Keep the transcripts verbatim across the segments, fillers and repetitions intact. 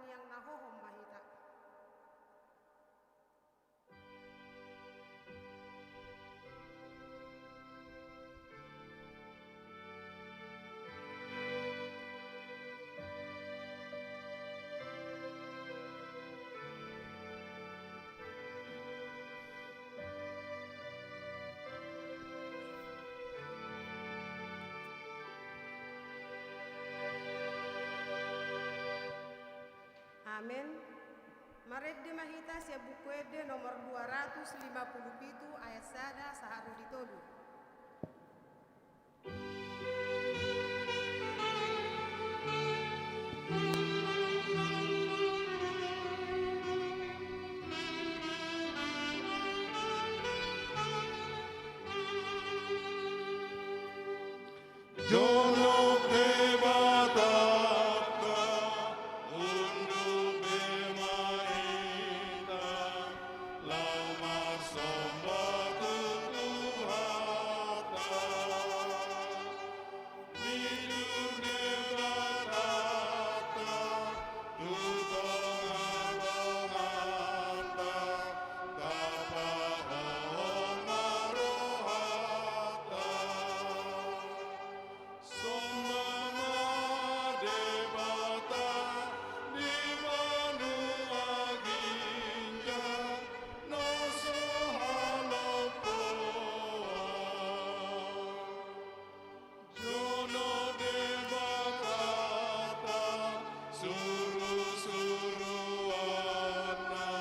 Yang na hohom ma hita. Amen. Marende ma hita sian Buku Ende nomor dua ratus lima puluh pitu, ayat sada sahat ro di tolu. Jonok Debatanta, unduk be ma hita, laho marsomba tu Tuhanta. Mijur Debatanta tu tongatonganta, tapahohom ma rohanta. Somba ma Debata di banua ginjang na so halompoan. Jonok Debatanta, surusuruanna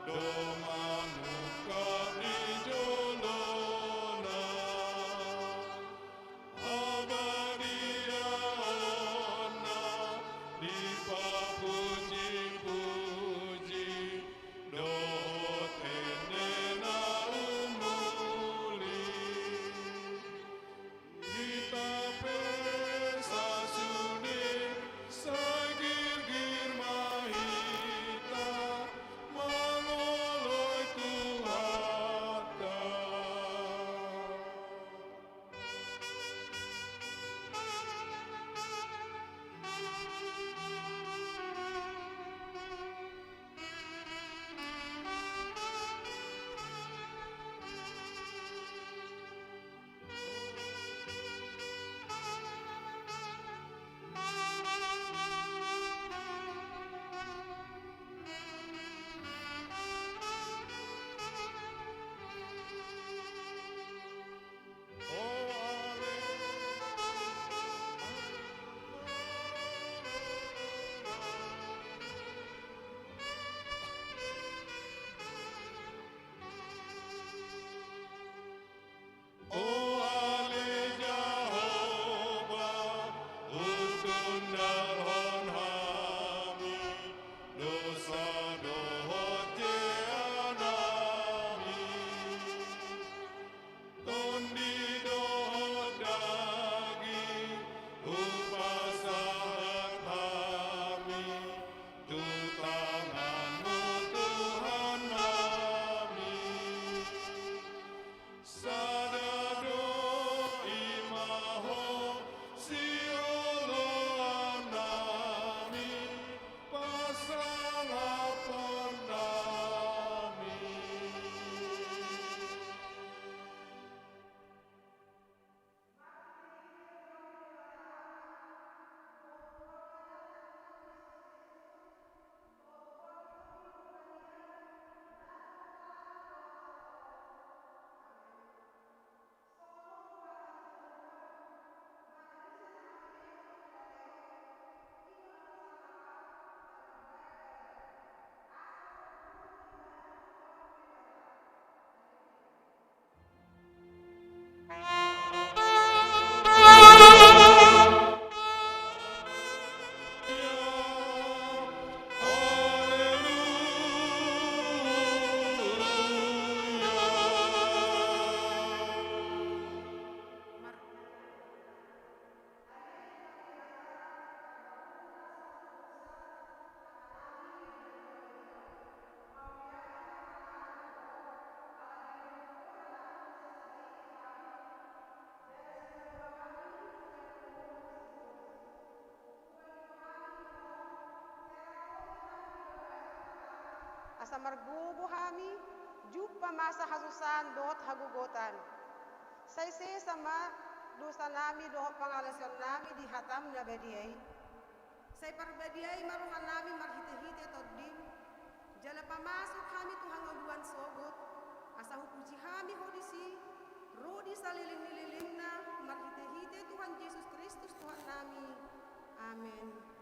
do manungkap di jolona. Habadiaonna dipapujipuji, dohot ende na umuli. Hita pe sasude, sai girgir ma hita mangoloi Tuhanta. O ale Jahowa, hutundalhon hami dosa dohot jeanami. Tondi dohot daging hupasahat hami tu tanganmu, Tuhannami. Sada do i ma Ho sioloannami, pasangaponNami. asa margogo hami jumpa masa hasusaan dohot hagogotan. Sai sesa ma dosanami dohot pangalaosionnami di hataM na badia i. Sai parbadiai ma rohanami marhitehite TondiM, jala pamasuk hami tu hangoluan sogot, asa hupuji hami Ho disi, ro di saleleng ni lelengna, marhitehite Tuhan Jesus Kristus Tuhannami. Amen.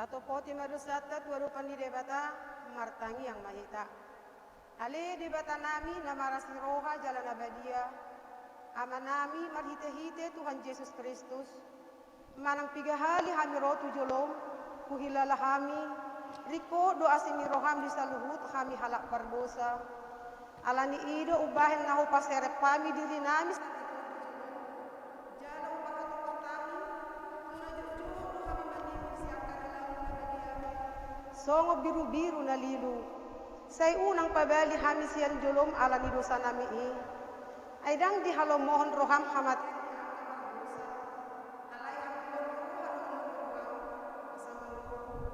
Topoti ma dosanta tu adopan ni Debata, martangiang ma hita. Ale Debata nami na marasi roha jala na badia, Ama nami marhite-hite Tuhan Jesus Kristus, manang piga hali hami ro tu jolom, huhilala hami, ringkot do asi ni roham di saluhut hami halak pardosa. Ala ni i do umbahen na hupaserep hami diri nami sandiri on di jolom, jala hupahatop hami, nunga jotjot do hami mangihuthon sian hadalanmu na badia, songon birubiru na lilu. Sai unang pabali hami sian jolom ala ni dosa nami i. Ai ndang dihalomohon roham hamatean ni angka pardosa. Alai hangoluan roha do mangolu roham, asa mangolu.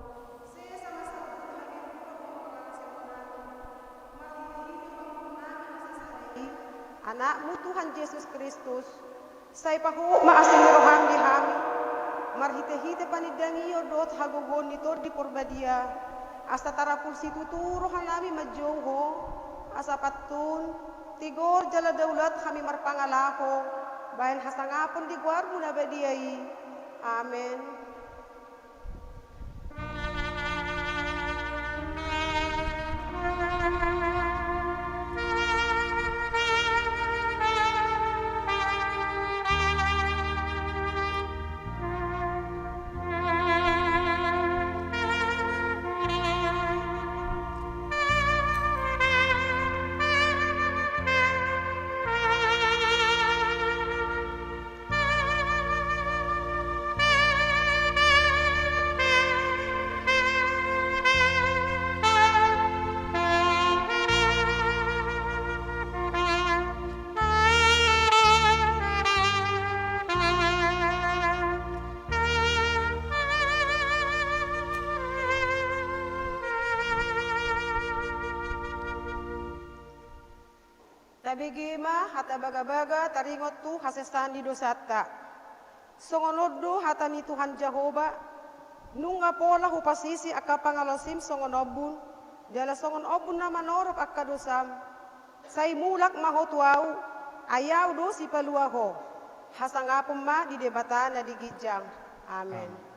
Sesa ma saluhut hami dosa dohot pangalaosion nami. Marhite-hite pangulun nami na sasada i, Anakmu Tuhan Jesus Kristus. Sai pahop ma asi ni roham di hami, marhite-hite panindangion dohot hagogoon ni Tondi Porbadia, asa tarapul situtu roha nami manjou Ho, asa pantun, tigor jala daulat hami marpangalaho, bahen hasangapon di goarmu na badia i. Amen. Tabege ma hata bagabaga taringot tu hasesaan ni dosanta. Songon on do hata ni Tuhan Jahowa, nunga pola hupasisi angka pangalaosim songon ombun, jala songon ombun na manorop angka dosam. Sai mulak ma ho tu Ahu, ai Ahu do sipalua ho. Hasangapon ma di Debata na di ginjang. Amen.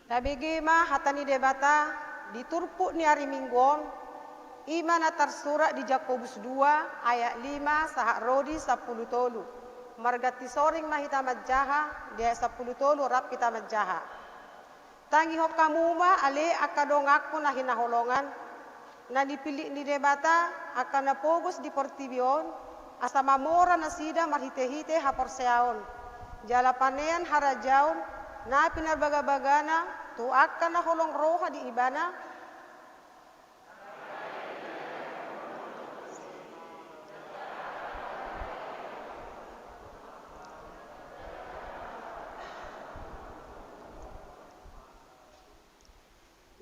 Tabege ma hata ni Debata di turpuk ni ari Minggu on, i ma na tarsurat di Jakobus dua ayat lima sahat ro di sampulu tolu. Marganti soring ma hita manjaha, di ayat sampulu tolu rap hita manjaha. Tangihon hamu ma ale angka donganku na hinaholongan, na nipillit ni Debata angka na pogos di portibi on, asa mamora nasida marhitehite haporseaon, jala panean harajaon na pinarbagabagana tu angka na holong roha di Ibana.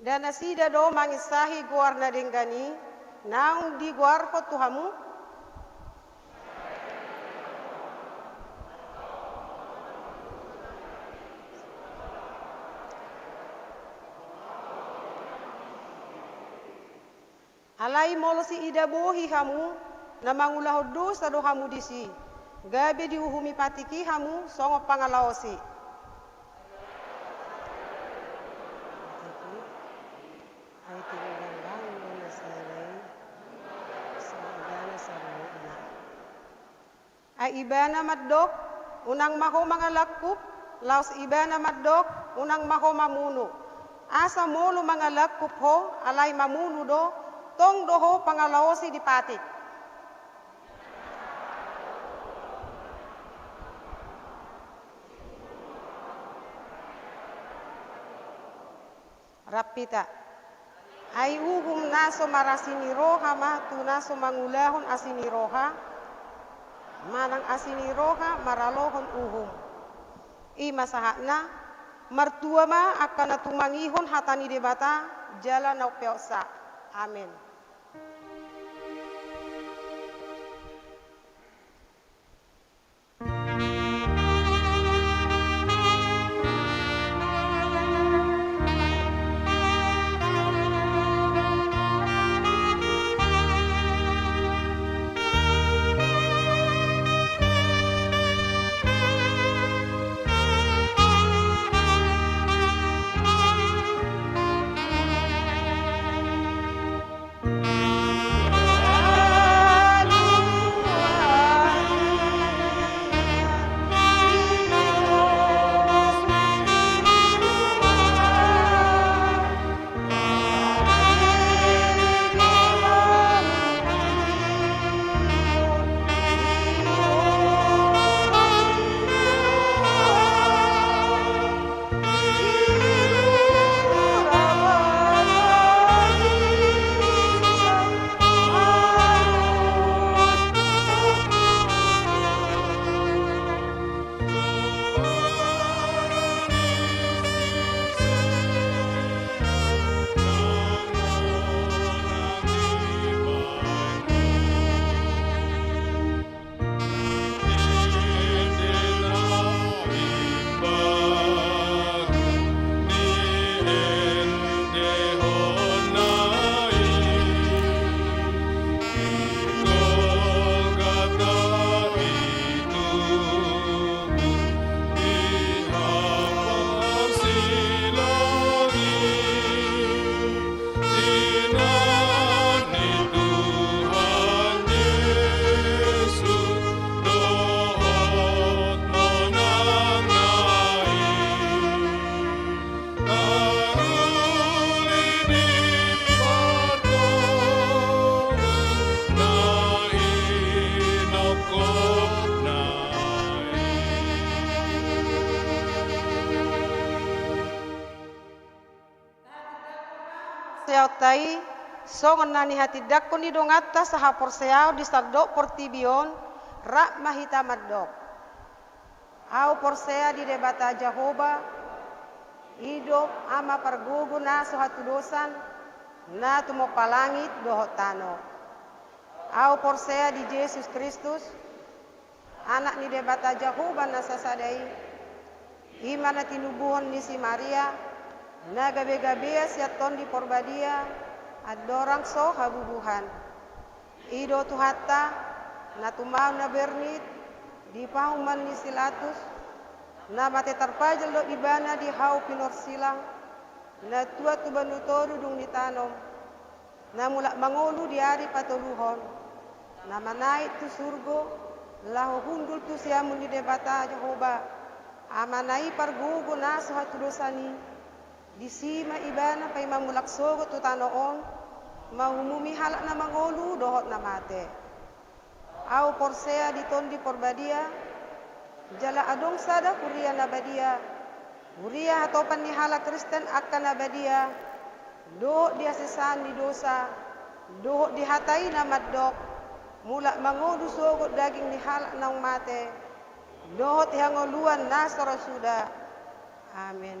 Nda nasida do manginsahi goar na denggan i naung digoarhon tu hamu? Alai molo siidabohi hamu, na mangulahon dosa do hamu disi, gabe diuhumi patik i hamu songon pangalaosi. Ai tinggal hamu na sada i, sada na sada. Ai Ibana mandok, unang ma ho mangalangkup, laos Ibana mandok, unang ma ho mamunu. Asa molo mangalangkup ho, alai mamunu do, tong do ho pangalaosi di patik. Rap hita. Ai uhum na so marasi ni roha ma tu na so mangulahon asi ni roha, manang asi ni roha maralohon uhum. I ma sahatna, martua ma angka na tumangihon hata ni Debata jala na umpeopsa. Amen. Haporseaonta i, songon na nihatindangkon ni donganta sahaporseaon di sandok portibi on, rap ma hita mandok. Ahu porsea di Debata Jahowa, i do Ama pargogo na so hatudosan, na tumompa langit dohot tano. Ahu porsea di Jesus Kristus, Anak ni Debata Jahowa na sasada i, i ma na tinubuhon ni si Maria, na gabegabean sian Tondi Porbadia, andorang so habubuhan. I do Tuhanta, na tumaon na bernit, di pahuman ni si Latus, na mate tarpajal dohot Ibana di hau pinorsilang, na tuat tu banua toru dung ditanom, na mulak mangolu di ari patoluhon, na manaek tu surgo, laho hundul tu siamun ni Debata Jahowa, Amana i pargogo na so hatudosan i, Disi ma Ibana paima mulak sogot tu tano on, mangumumi halak na mangolu dohot na mate. Ahu porsea di Tondi Porbadia, jala adong sada huria na badia, huria hatopan ni halak Kristen angka na badia, dohot di hasesaan ni dosa, dohot di hata i na mandok, mulak mangolu sogot daging ni halak naung mate, dohot di hangoluan na so ra suda. Amen.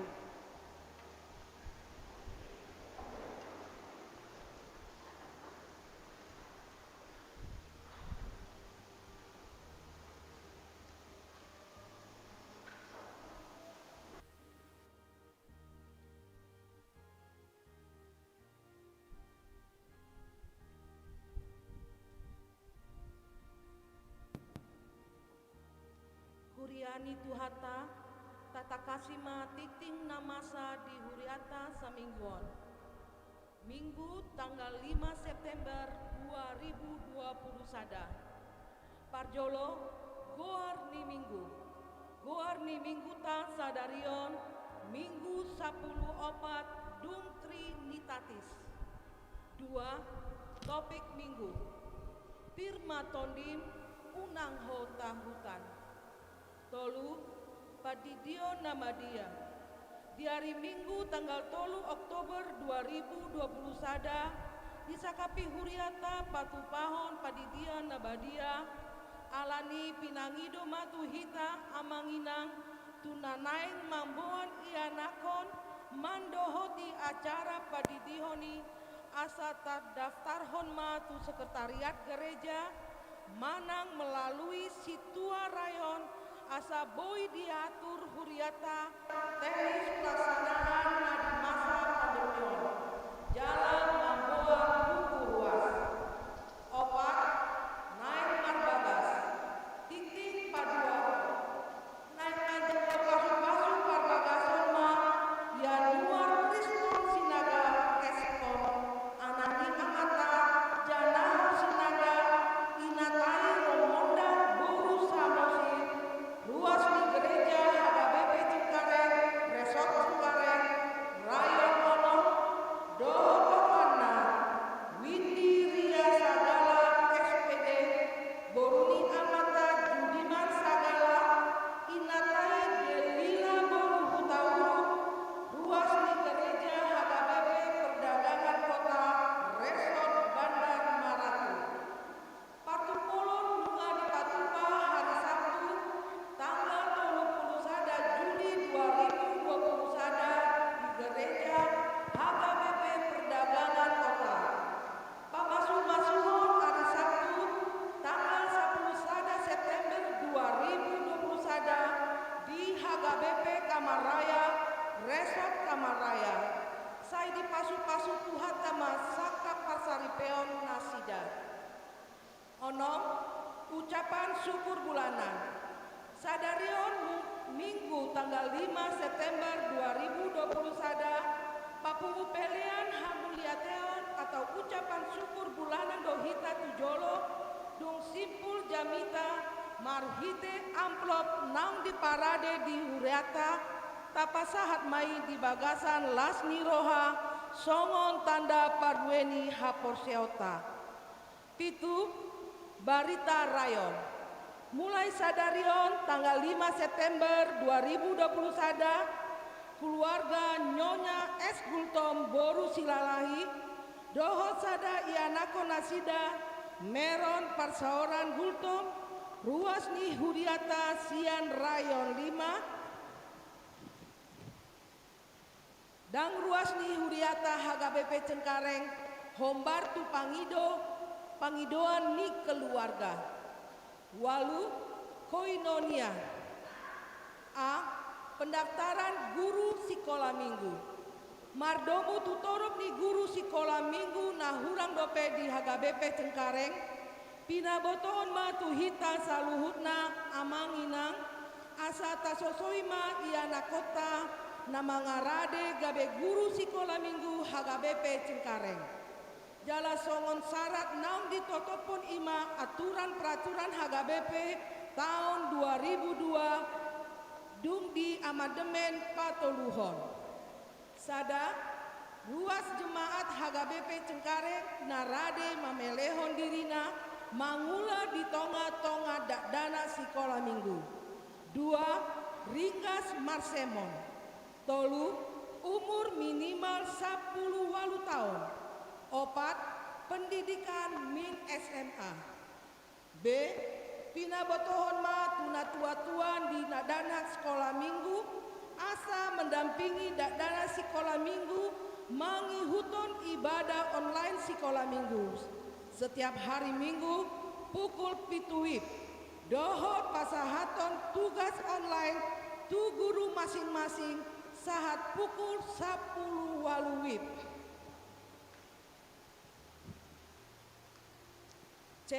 Huria ni Tuhanta, tatangkasi ma tingting na masa di hurianta saminggu on. Minggu tanggal lima September dua ribu dua puluh sada. Parjolo, goar ni minggu. Goar ni mingguta sadari on, Minggu sampulu opat dung Trinitatis. Dua, topik minggu. Pir ma tondim, unang ho tahutan. Tolu, pandidion na badia. Di ari Minggu tanggal tolu Oktober dua ribu dua puluh sada, disangkapi hurianta patupahon pandidion na badia, ala ni pinangido ma tu hita amang inang, tu na naeng mamboan ianakhon mandohoti acara pandidihon i, asa tardaftarhon ma tu sekretariat gareja, manang melalui sintua rayon, asa boi diatur hurianta teknis pelaksanaan na di masa pandemi on. Jala mamboan buku ruas. Opat, naeng marbagas. Tingting paduahon. Naeng manjalo pasupasu parbagason ma Yanuar Kriston Sinaga Keskon, anak ni amanta Janahon Sinaga, ina Tahi Romondan boru Samosir, ruas ni gereja H K B P Cengkareng, Resort Cengkareng, Rayon Onom, dohot omakna, Windy Ria Sagala, S P D, boru ni amanta Judiman Sagala, ina Tahi Delila boru Hutauruk, ruas ni gereja H K B P Perdagangan Kota, Resort Bandar Maratu. Partumpolon nunga dipatupa hari Sabtu, tanggal tolu pulu sada Juli dua ribu dua pulu sada, di gereja H K B P Perdagangan Kota. Pamasumasuon ari Sabtu, tanggal sampulu sada September dua ribu dua puluh sada, di H K B P Kamaraya, Resort Kamaraya. Sai dipasupasu Tuhanta ma sangkap parsaripeon nasida. Onom, ucapan syukur bulanan. Sadari on, Minggu tanggal lima September dua ribu dua puluh sada, papungu pelean hamuliateon atau ucapan syukur bulanan do hita tu jolo, dung simpul jamita marhite amplop naung diparade di hurianta, tapasahat ma i di bagasan las ni roha, songon tanda parbue ni haporseaonta. Pitu, barita rayon. Mulai sadari on, tanggal lima September dua ribu dua puluh sada, keluarga Nyonya S Gultom boru Silalahi, dohot sada ianakhon nasida, Meron Parsaoran Gultom, ruas ni hurianta sian Rayon Lima, Ndang ruas ni huriata H K B P Cengkareng, hombar tu pangido, pangidoan ni keluarga. Ualu, koinonia. A, pendaftaran guru sikola minggu. Mardomu tu torop ni guru sikola minggu na hurang dope di H K B P Cengkareng, pinabotohon ma tu hita saluhutna amang inang, asa tasosoi ma ianakhonta na mangarade gabe guru sikola minggu H K B P Cengkareng. Jala songon sarat naung ditotophon i ma aturan peraturan H K B P taon dua ribu dua dung di amandemen patoluhon. Sada, ruas jemaat H K B P Cengkareng na rade mamelehon dirina mangula di tonga-tonga dakdanak sikola minggu. Dua, ringgas marsemon. Tolu, umur minimal sampulu ualu taon. Opat, pendidikan min S M A. B, pinabotohon ma tu natua-tua di dakdanak sikola minggu, asa mendampingi dakdanak sikola minggu mangihuthon ibadah online sikola minggu setiap hari Minggu pukul pitu wib, dohot pasahathon tugas online tu guru masing-masing sahat pukul sampulu ualu wib. C,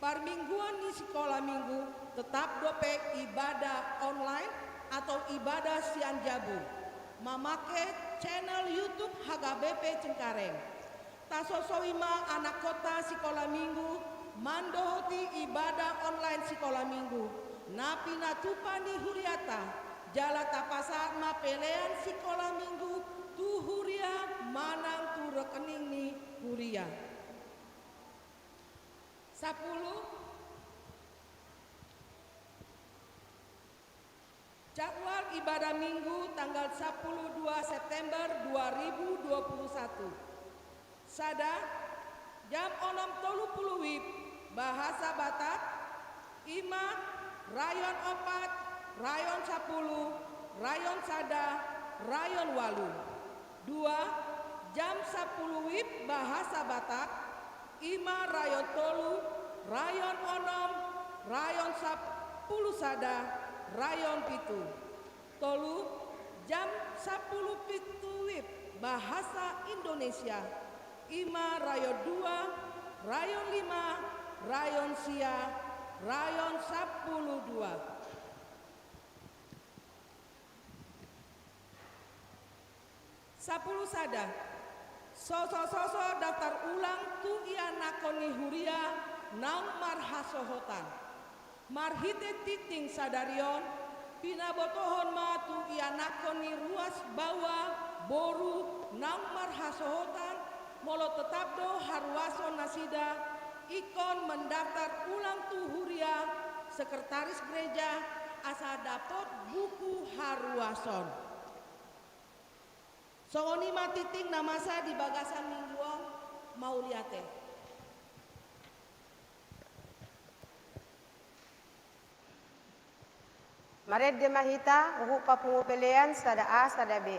parmingguan ni sikola minggu tetap dope ibadah online atau ibadah sian jabu, mamake channel YouTube H K B P Cengkareng. Tasosoi ma anakkonta sikola minggu mandohoti ibadah online sikola minggu na pinatupa ni huriata, jala tapasahat ma pelean sikola minggu tu huria manang tu rekening ni huria. Sampulu, jadwal ibadah Minggu tanggal sampulu dua September dua ribu dua puluh satu. Sada, jam onom tolu pulu wib, bahasa Batak, i ma rayon opat, rayon sampulu, rayon sada, rayon ualu. Dua, jam sampulu wib, bahasa Batak, i ma rayon tolu, rayon onom, rayon sampulu sada, rayon pitu. Tolu, jam sampulu pitu wib, bahasa Indonesia, i ma rayon dua, rayon lima, rayon sia, rayon sampulu dua. Sampulu sada, sosososo daftar ulang tu ianakhon ni huria naung marhasohotan. Marhite tingting sadari on, pinabotohon ma tu ianakhon ni ruas baoa boru naung marhasohotan, molo tetap do haruason nasida, ingkon mendaftar ulang tu huria, sekretaris gereja, asa dapot buku haruason. Songon i ma tingting na masa di bagasan Minggu on, mauliate. Marende ma hita, huhut papungu pelean sada A, sada B.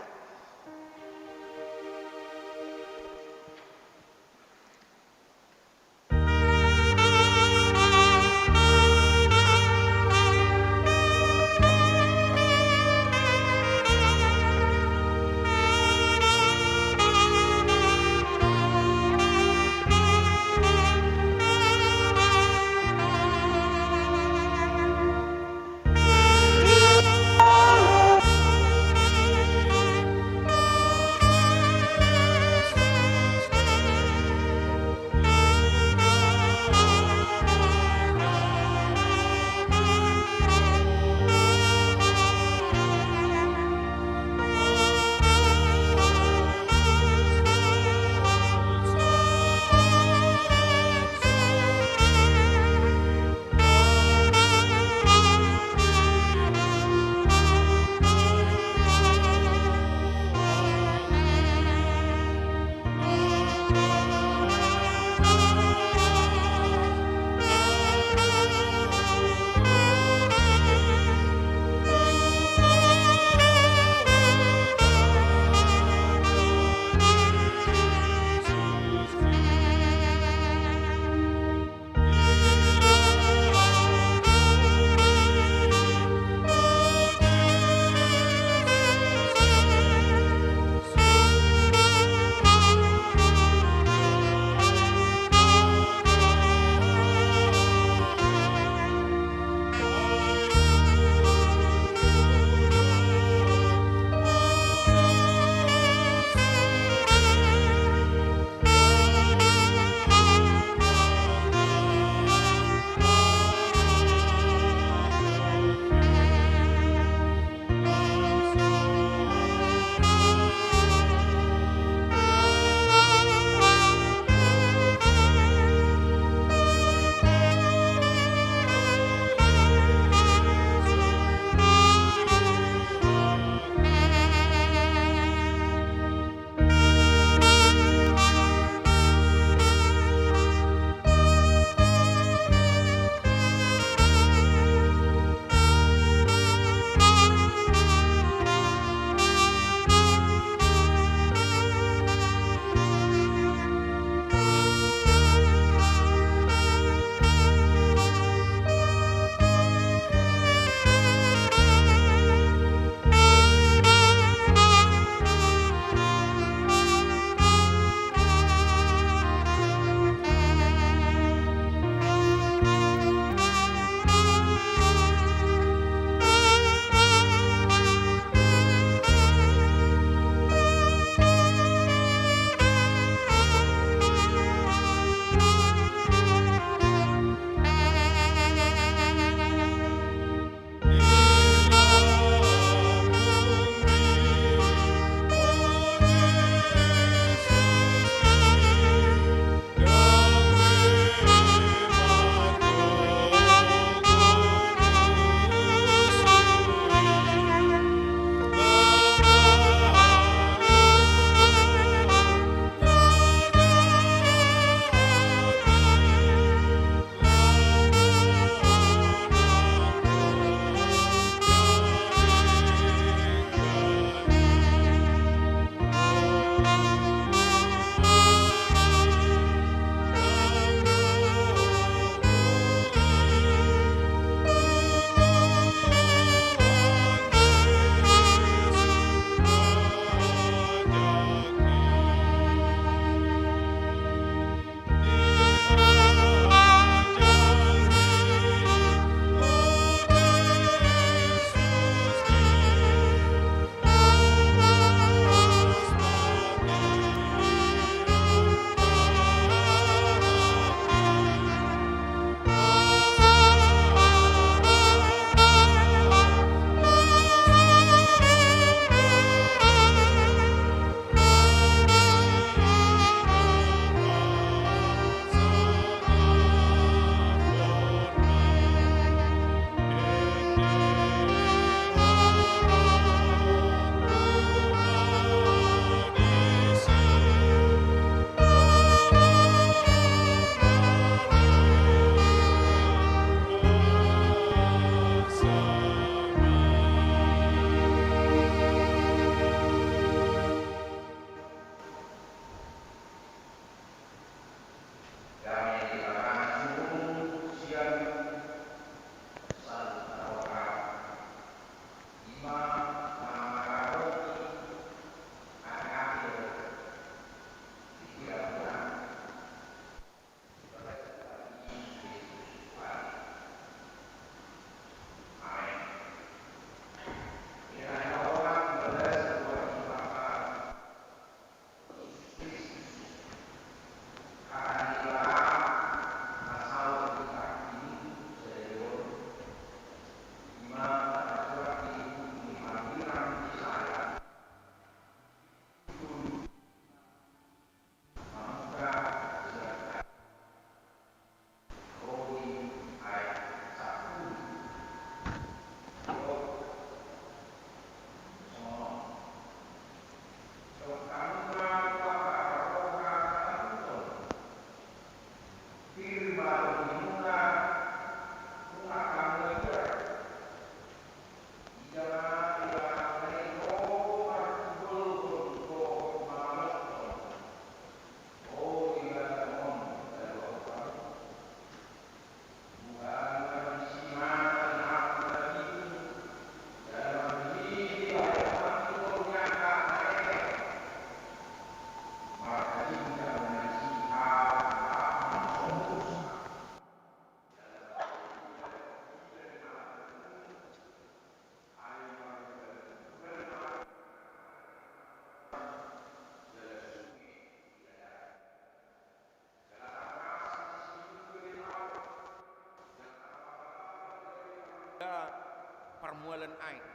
Mualan aek,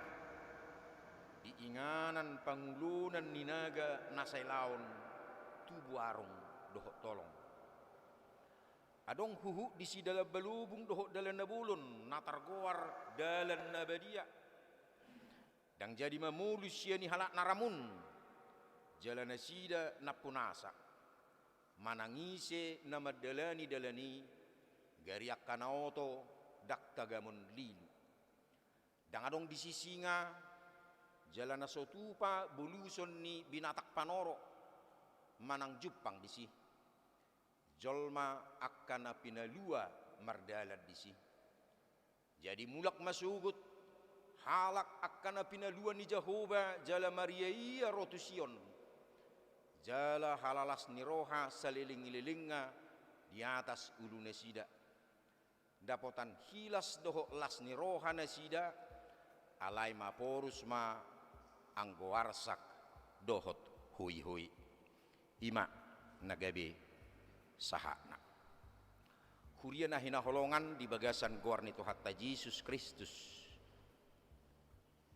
di inganan pangulonan ni naga na sailaon tubu arung dohot tolong. Adong huhut disi dalan balubung dohot dalan na bolon na targoar dalan na badia. Ndang jadi mamolus sian i halak na ramun, jala nasida nampunasa. Manang ise na mandalani dalan i, gari angka na oto, ndang tagamon lilu. Ndang adong disi singa, jala na so tupa boluson ni binatang panoro, manang jumpang disi. Jolma angka na pinalua mardalan disi. Jadi mulak ma sogot halak angka na pinalua ni Jahowa jala mariaia ro tu Sion. Jala halalas ni roha saleleng-lelengna di atas ulunasida. Dapotan hilas dohot las ni roha nasida, alai maporus ma anggo arsak dohot hoihoi. I ma na gabe sahatna. Huria na hinaholongan di bagasan goar ni Tuhanta Jesus Kristus.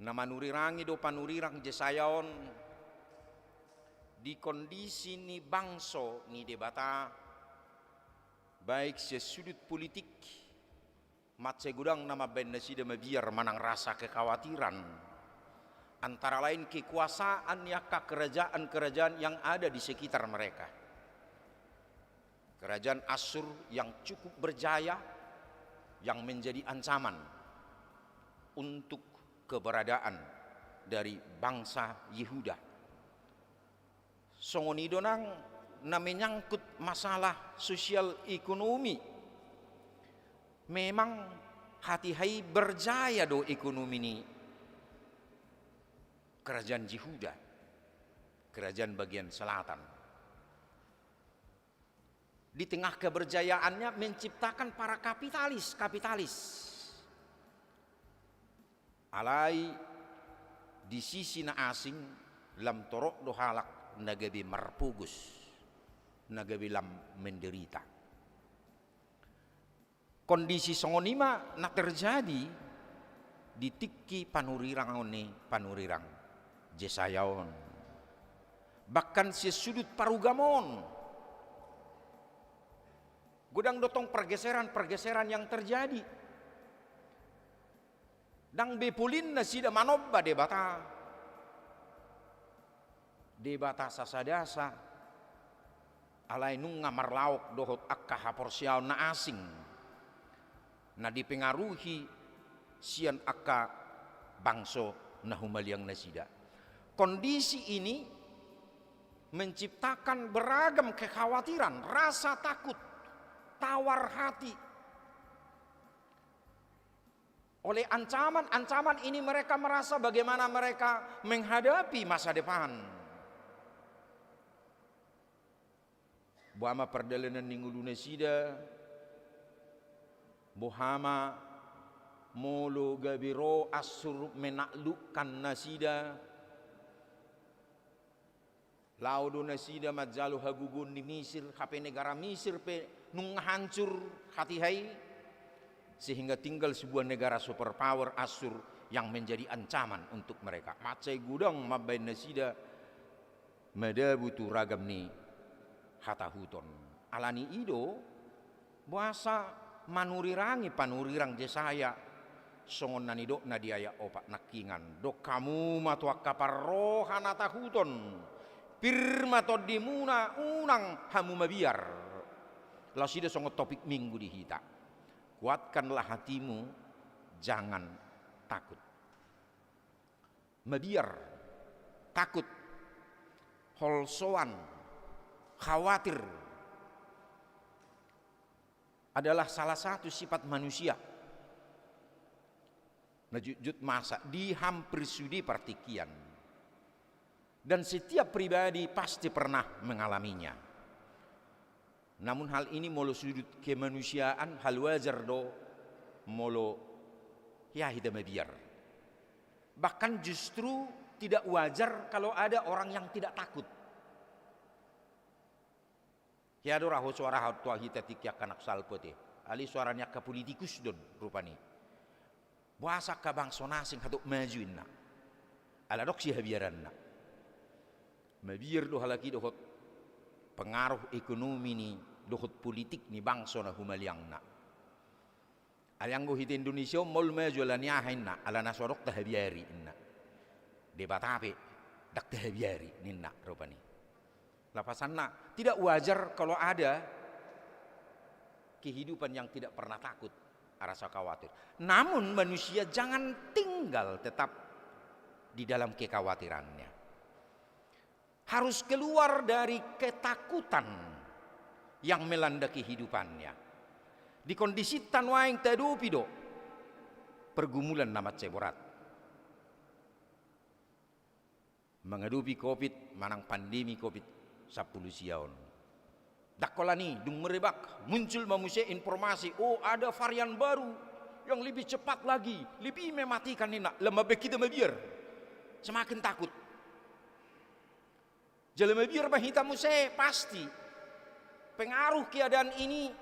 Na manurirangi do panurirang Jesaya on di kondisi ni bangso ni Debata, baik sian sudut politik, mansai godang na mambaen nasida mabiar manang rasa kekhawatiran, antara lain kekuasaan ni angka kerajaan-kerajaan yang ada di sekitar mereka. Kerajaan Asur yang cukup berjaya, yang menjadi ancaman untuk keberadaan dari bangsa Yehuda. Songon i do nang na menyangkut masalah sosial ekonomi. Memang hatiha i berjaya do ekonomi ni kerajaan Yehuda, kerajaan bagian selatan. Di tengah keberjayaannya menciptakan para kapitalis, kapitalis. Alai di sisi na asing, lam torop do halak na gabe marpogos, na gabe lam menderita. Kondisi songon i ma na terjadi di tingki panurirang on ni panurirang Jesaya on. Bahkan sian sudut parugamoon, godang do tong pergeseran-pergeseran yang terjadi. Ndang be polin nasida manomba Debata, Debata sasada sa, alai nunga marlaok dohot angka haporseaon na asing, na dipengaruhi sian angka bangso na humaliang nasida. Kondisi ini menciptakan beragam kekhawatiran, rasa takut, tawar hati. Oleh ancaman-ancaman ini mereka merasa bagaimana mereka menghadapi masa depan. Boha ma pardalanan ni ngolunasida, boha ma molo gabe ro Asur menaklukkan nasida. Laho do nasida manjalo hagogoon ni Misir, hape negara Misir pe nunga hancur hatiha i, sehingga tinggal sebuah negara superpower Asur yang menjadi ancaman untuk mereka. Mansai godang mambaen nasida madabu tu ragam ni hatahuton. Alani i do, boasa manurirangi panurirang Jesaya, songon na nidokna di ayat opat nangkiningan: Dok hamu ma tu angka parroha na tahuton, pir ma tondimuna, unang hamu mabiar. Laos i do songon topik minggu di hita: Kuatkanlah hatimu, jangan takut. Mabiar, takut, holsoan, khawatir adalah salah satu sifat manusia. Na jotjot masa di hampir sude partingkian. Dan setiap pribadi pasti pernah mengalaminya. Namun hal ini molo sudut kemanusiaan, hal wajar do molo hea hita mabiar. Bahkan justru tidak wajar kalau ada orang yang tidak takut. Hea do ra ho suara hau tu hita tingki angka na salpu ate. Alai suara ni angka politikus do on rupani. Boasa angka bangso na asing hatop maju inna? Ala adong sihabiaranna. Mabiar do halak i dohot pengaruh ekonomi ni dohot politik ni bangso na humaliangna. Alai anggo hita Indonesia on maol maju ala ni aha inna? Ala na so adong tahabiari inna. Debata pe ndang tahabiari ninna rupani. Lapasanna, tidak wajar kalau ada kehidupan yang tidak pernah takut, rasa khawatir. Namun manusia jangan tinggal tetap di dalam kekhawatirannya. Harus keluar dari ketakutan yang melanda kehidupannya. Di kondisi ta nuaeng tadopi do pergumulan na mansai borat. Mangadopi covid manang pandemi covid sampulu sia on. Ndang holan i, dung merebak, muncul ma muse informasi, oh, ada varian baru yang lebih cepat lagi, lebih mematikan ninna. Lam ma baen hita mabiar, semakin takut. Jala mabiar ma hita muse, pasti pengaruh keadaan ini.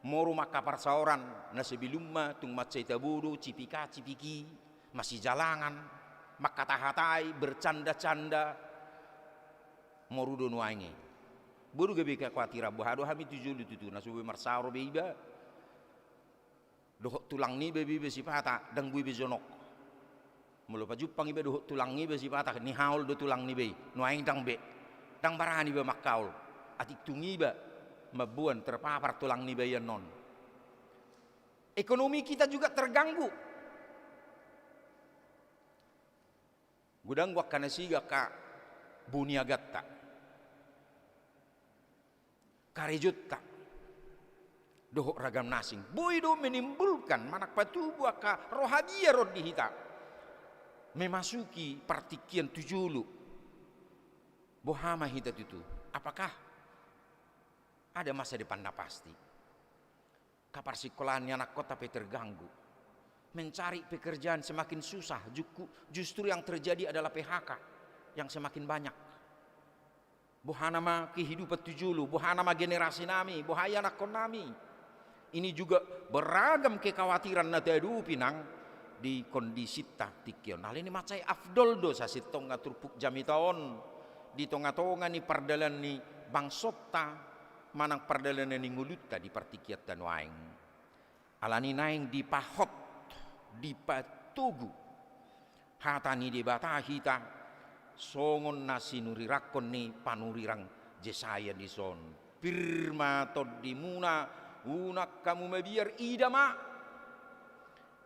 Moru ma angka parsaoran na sebelum ma tung mansai tabo do, cipika-cipiki, masijalangan, mangkata-hatai, bercanda-canda. Moru do nuaeng i. Boi do gabe kekhawatiran, boha do hami tu jolo tutu, na so boi marsaor be iba dohot tulang niba be iba sipata, ndang boi be jonok. Molo pajumpang iba dohot tulang niba sipata, nihaol do tulang niba i, nuaeng ndang be. Ndang barani iba manghaol. Atik tung iba mamboan terpapar tulang niba i annon. Ekonomi kita juga terganggu. Godang do angka na siga angka boniaganta, karejonta, dohot ragam na asing. Boi do menimbulkan manang patubu angka roha biar on di hita memasuki partingkian tu jolo. Boha ma hita tutu? Apakah ada masa depan na pasti? Angka parsingkolaan ni anakkonta pe terganggu. Mencari pekerjaan semakin susah, juku-, justru yang terjadi adalah P H K yang semakin banyak. Boha nama kehidupan tu jolo, boha nama generasi nami, boha i anakkon nami. Ini juga beragam kekhawatiran na tadopi nang di kondisinta tingki on. Alani i mansai afdol do sasintongna turpuk jamita on di tonga-tonga ni pardalan ni bangsonta manang pardalanan ni ngolunta di partingkianta nuaeng. Alani naeng dipahot, dipatogu hata ni Debata hita, songon na sinurirangkon ni panurirang Jesaya dison. Pir ma tondimuna, unang hamu mabiar, ida ma,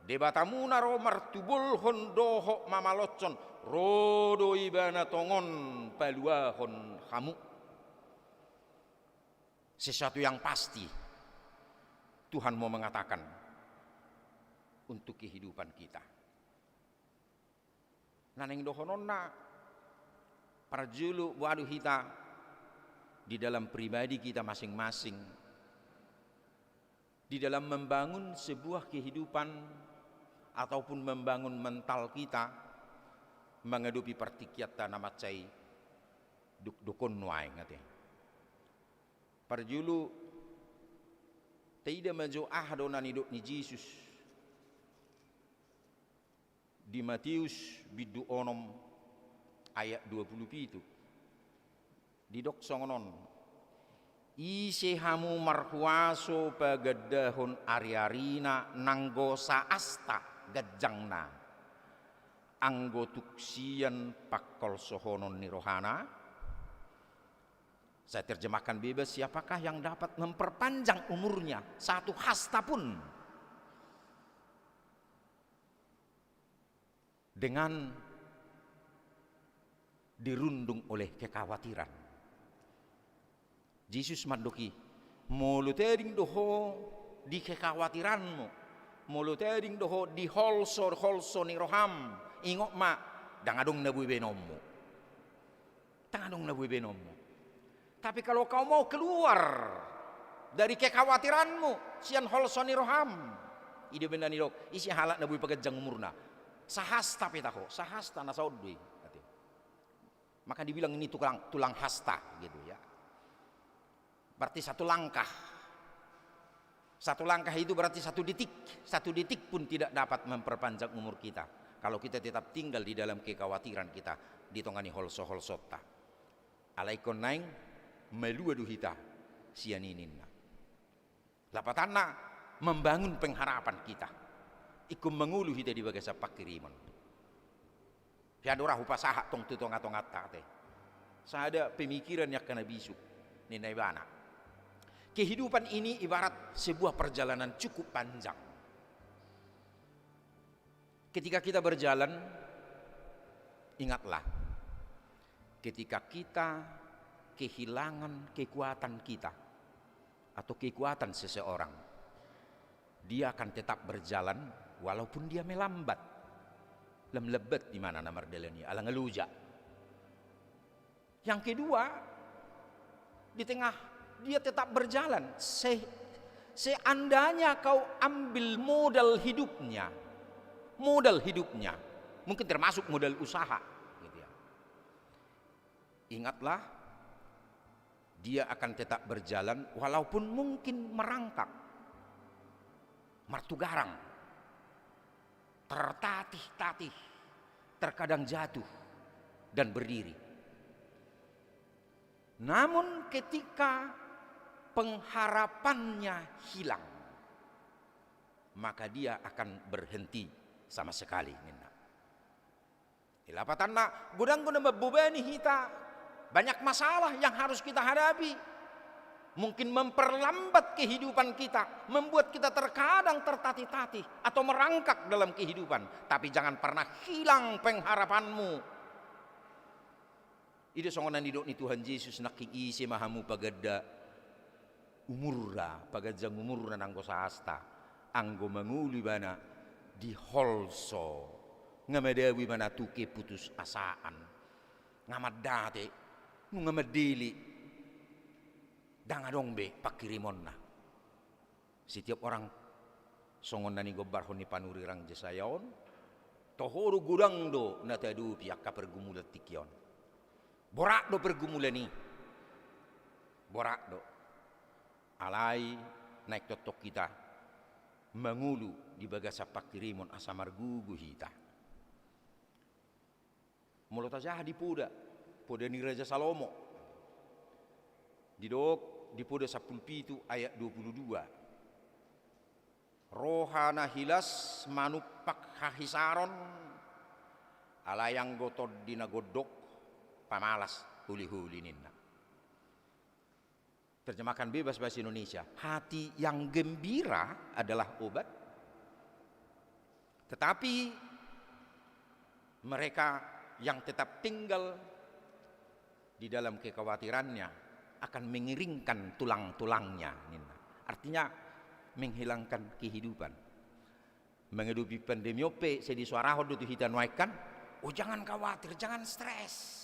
Debatamuna ro martubolhon dohot mamalotshon, ro do Ibana tongon paluahon hamu. Sesuatu yang pasti, Tuhan mau mengatakan untuk kehidupan kita. Na naeng dohononna, parjolo boha do hita di dalam pribadi kita masing-masing, di dalam membangun sebuah kehidupan ataupun membangun mental kita menghadapi partingkianta na mansai dokdokon nuaeng, ate. Parjolo, taida ma jo aha do na nidok ni Jesus di Matius bindu onom ayat dua pulu pitu. Didok songon on: Ise hamu marhuaso pagandahon ariarina nanggo sahasta ganjangna, anggo tung sian pangkolsohonon ni rohana? Saya terjemahkan bebas, siapakah yang dapat memperpanjang umurnya satu hasta pun dengan dirundung oleh kekhawatiran? Jesus mandok i, molo tading do ho di kekhawatiranmu, molo tading do ho di holso-holso ni roham, ingot ma, ndang adong na boi baenonmu. Ndang adong na boi baenonmu. Tapi kalau kau mau keluar dari kekhawatiranmu sian holso ni roham, i do umbahen na nidok, ise halak na boi paganjang umurna? Sahasta pe taho, sahasta na saon do i, ate. Maka dibilang ini tulang, tulang hasta, gitu ya. Berarti satu langkah. Satu langkah itu berarti satu detik. Satu detik pun tidak dapat memperpanjang umur kita kalau kita tetap tinggal di dalam kekhawatiran kita di tongah ni holso-holsonta. Alai ingkon naeng malua do hita sian i ninna. Lapatanna, membangun pengharapan kita. Ingkon mangolu hita di bagasan pangkirimon. Sian do ra hupasahat tong tu tonga-tonganta ate. Sada pemikiran ni angka na bisuk ninna ibana. Kehidupan ini ibarat sebuah perjalanan cukup panjang. Ketika kita berjalan, ingatlah, ketika kita kehilangan kekuatan kita atau kekuatan seseorang, dia akan tetap berjalan walaupun dia melambat. Lam lambat di mana na mardalan i, ala nga loja. Yang kedua, di tengah dia tetap berjalan. Se-, seandainya kau ambil modal hidupnya, modal hidupnya, mungkin termasuk modal usaha, gitu ya. Ingatlah, dia akan tetap berjalan walaupun mungkin merangkak, martugarang, tertatih-tatih, terkadang jatuh dan berdiri. Namun ketika pengharapannya hilang, maka dia akan berhenti sama sekali, ninna. Di lapatanna, godang do na mambebani hita, banyak masalah yang harus kita hadapi. Mungkin memperlambat kehidupan kita, membuat kita terkadang tertatih-tatih atau merangkak dalam kehidupan. Tapi jangan pernah hilang pengharapanmu. I do songon na nidok ni Tuhan Jesus, nangkin ise ma hamu paganda umurna, paganjang umurna nanggo sahasta, anggo mangolu ibana di holso, nga madabu ibana tu keputusasaan, nga mandate, nunga mandele, ndang adong be pangkirimonna. Setiap orang, songon na nigombarhon ni panurirang Jesaya on, toho do godang do na tadopi angka pergumulan tingki on. Borat do pergumulan i. Borat do. Alai naeng tongtong hita mangolu di bagasan pangkirimon asa margogo hita. Molo tajaha di poda, poda ni Raja Salomo, didok di poda sampulu pitu ayat dua pulu dua. Roha na hilas manumpak hahisaron, alai anggo tondi na gondok pamalas holiholi ninna. Terjemahkan bebas bahasa Indonesia, hati yang gembira adalah obat, tetapi mereka yang tetap tinggal di dalam kekhawatirannya akan mengeringkan tulang-tulangnya, ninna. Artinya, menghilangkan kehidupan. Mangadopi pandemi on pe, sai disuarahon do tu hita nuaeng kan, oh, jangan khawatir, jangan stres.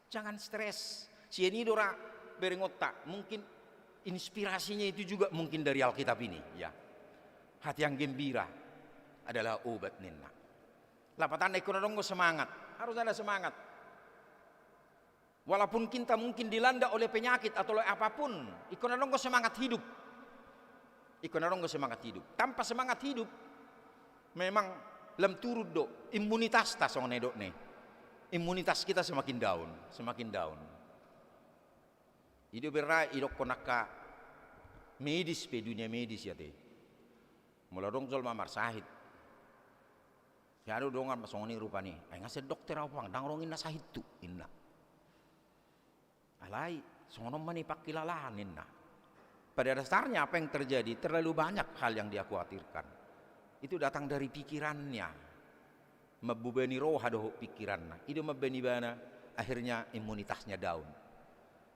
Jangan stres. Sian i do ra berengonta, mungkin inspirasinya itu juga mungkin dari Alkitab ini, ya. Hati yang gembira adalah obat, ninna. Lapatanna, ingkon adong do semangat, harus ada semangat. Walaupun kita mungkin dilanda oleh penyakit atau oleh apapun, ingkon adong do semangat hidup. Ingkon adong do semangat hidup. Tanpa semangat hidup, memang lam turun do imunitasta, songon na nidok ni. Imunitas kita semakin down, semakin down. I do berra idokkon angka medis pe, dunia medis i ate. Molo adong jolma marsahit, sai adong dongan ma songon i rupani, ai nga sian dokter au pang, ndang adong inna sahithu, inna. Alai songon on ma na pangkilalaanna, ninna. Pada dasarnya apa yang terjadi, terlalu banyak hal yang dia khawatirkan. Itu datang dari pikirannya. Mambebani roha dohot pikiranna. I do mambaen ibana, akhirnya imunitasnya down.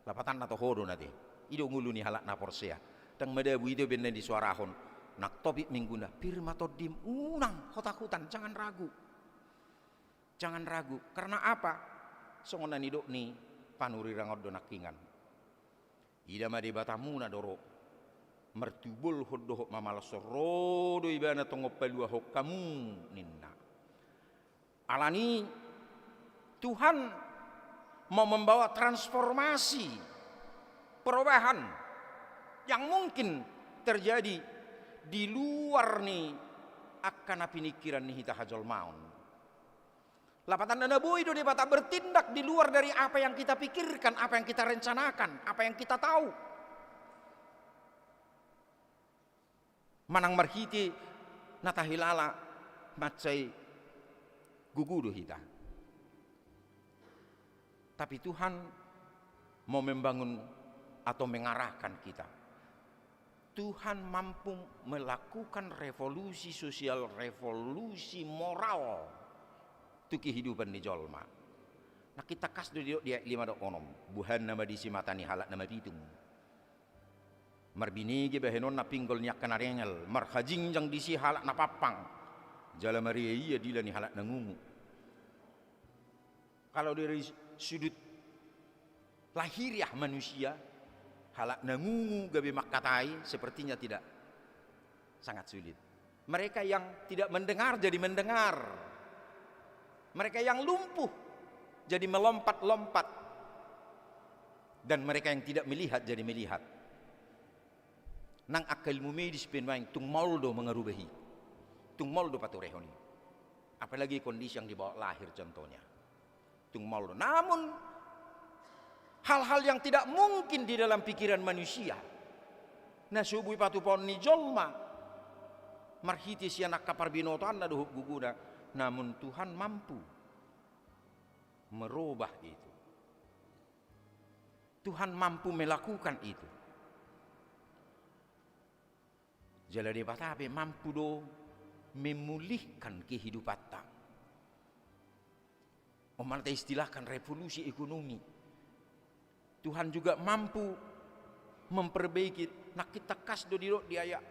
Lapatanna toho do na ate. I do ngolu ni halak na porsea. Ndang madabu, i do baen na disuarahon. Nang topik mingguna, pir ma tondim, unang ho takutan, jangan ragu. Jangan ragu. Karena apa? Songon na nidok ni panurirang on do nangkiningan. Ida ma Debatamuna do ro, martubolhon dohot mamalashon, ro do ibana tongon paluahon hamu, ninna. Alani Tuhan mau membawa transformasi, perubahan yang mungkin terjadi di luar ni angka na piningkiran ni hita hajolmaon. Lapatanna na boi do Debata bertindak di luar dari apa yang kita pikirkan, apa yang kita rencanakan, apa yang kita tahu. Manang marhite na tahilala mansai gogo do hita. Tapi Tuhan mau membangun atau mengarahkan kita. Tuhan mampu melakukan revolusi sosial, revolusi moral tu kehidupan ni jolma. Nangkin tangkas do didok di ayat lima dohot onom, buhanna ma disi mata ni halak na mapitung. Marbinege bahenonna pinggol ni angka na dengel, marhajingjang disi halak na pampang, jala maria ia dila ni halak na ngungu. Kalau dari sudut lahiriah manusia, halak na ngungu gabe mangkatai sepertinya tidak, sangat sulit. Mereka yang tidak mendengar jadi mendengar. Mereka yang lumpuh jadi melompat-lompat. Dan mereka yang tidak melihat jadi melihat. Nang angka ilmu medis pe nuaeng tung maol do mangarubahi. Tung maol do paturehon i. Apalagi kondisi yang dibawa lahir contohnya. Tung maol do. Namun hal-hal yang tidak mungkin di dalam pikiran manusia, na so boi patupaon ni jolma marhite sian angka parbinotoanna dohot gogona, namun Tuhan mampu merubah itu. Tuhan mampu melakukan itu. Jala Debata pe mampu do memulihkan kehidupanta. On ma na taistilahkan revolusi ekonomi. Tuhan juga mampu memperbaiki, nangkin tangkas do didok di ayat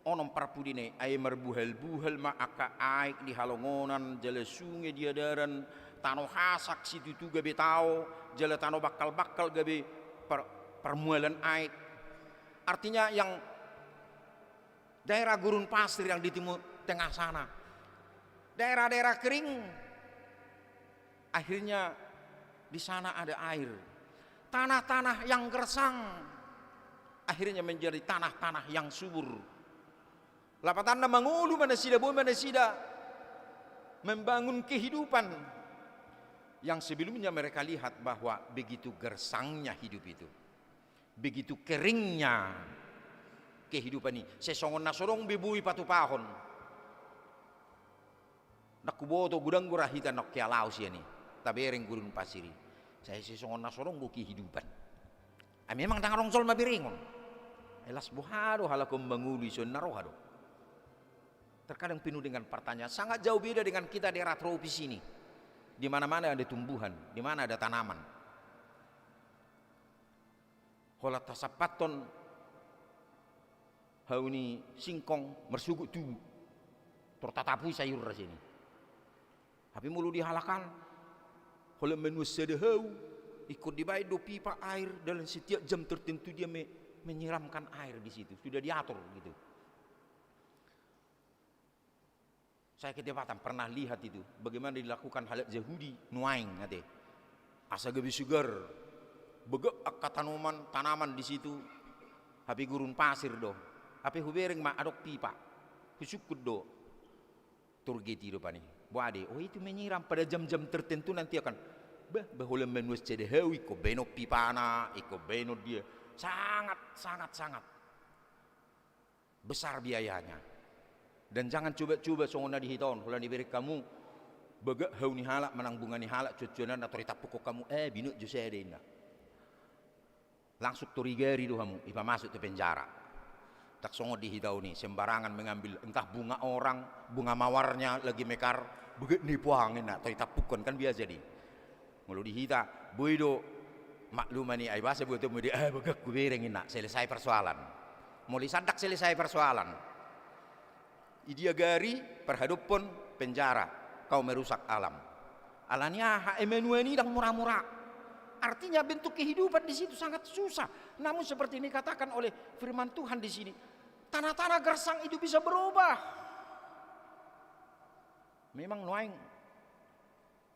onom parpudi na i, ai marbuhal-buhal ma angka aek di halongonan, jala sunge di adaran, tano hasak situtu gabe tao, jala tano bangkal-bangkal gabe par-, parmualan aek. Artinya yang daerah gurun pasir yang di timur tengah sana, daerah-daerah kering, akhirnya di sana ada air. Tanah-tanah yang gersang akhirnya menjadi tanah-tanah yang subur. Lapatanna mangolu ma nasida, boi ma nasida membangun kehidupan yang sebelumnya mereka lihat bahwa begitu gersangnya hidup itu. Begitu keringnya kehidupan i, sai songon na so adong be boi patupahon. Ndang huboto godang do ra hita na oke alau sian i, tabereng gurun pasir i. Sai, sai songon na so adong do kehidupan. Ai memang ndang adong jolma berengon. Ai las boha do halak on mangolu i, songon na roha do. Terkadang penuh dengan pertanyaan, sangat jauh beda dengan kita daerah tropis ini. Di mana-mana ada tumbuhan, di mana ada tanaman. Holan tasampathon hau ni singkong marsogot tubu, tor tatapui sayurna sian i. Hape molo di halak an, holan manuan sada hau, ingkon dibaen do pipa air, dalam setiap jam tertentu dia me-, menyiramkan air di situ, sudah diatur gitu. Saya kedapatan, pernah lihat itu, bagaimana dilakukan halak Jahudi nuaeng ate. Asa gabe segar, begak angka tanoman, tanaman di situ, hape gurun pasir do. Hape hubereng ma adong pipa, husungkun do. Turgeti do pani. Boa de, oh itu menyiram pada jam-jam tertentu nanti akan, bah, bah holan manuan sada hau, ingkon baenon pipana, ingkon baenon dia. Sangat, sangat, sangat besar biayanya. Dan jangan coba-coba songon na di hita on, holan dibereng hamu begak hau ni halak manang bunga ni halak, cuan-cuananna tor ditappukkon hamu, eh, binot jo sada inna. Langsung tor digari do hamu, dipamasuk tu penjara. Tak songon di hita on i, sembarangan mengambil entah bunga orang, bunga mawarnya lagi mekar, begak ni puang inna, tor ditappukkon, kan biasa di. Molo di hita, boi do maklum ani, ai boasa buat mode, ah, begak hubereng inna, selesai persoalan. Molo i sandang selesai persoalan. Idia gari, parhadophon penjara, kau merusak alam. Alani aha, e, manuan i ndang mura-mura. Artinya bentuk kehidupan di situ sangat susah. Namun seperti ini dikatakan oleh firman Tuhan di sini, tanah-tanah gersang itu bisa berubah. Memang nuaeng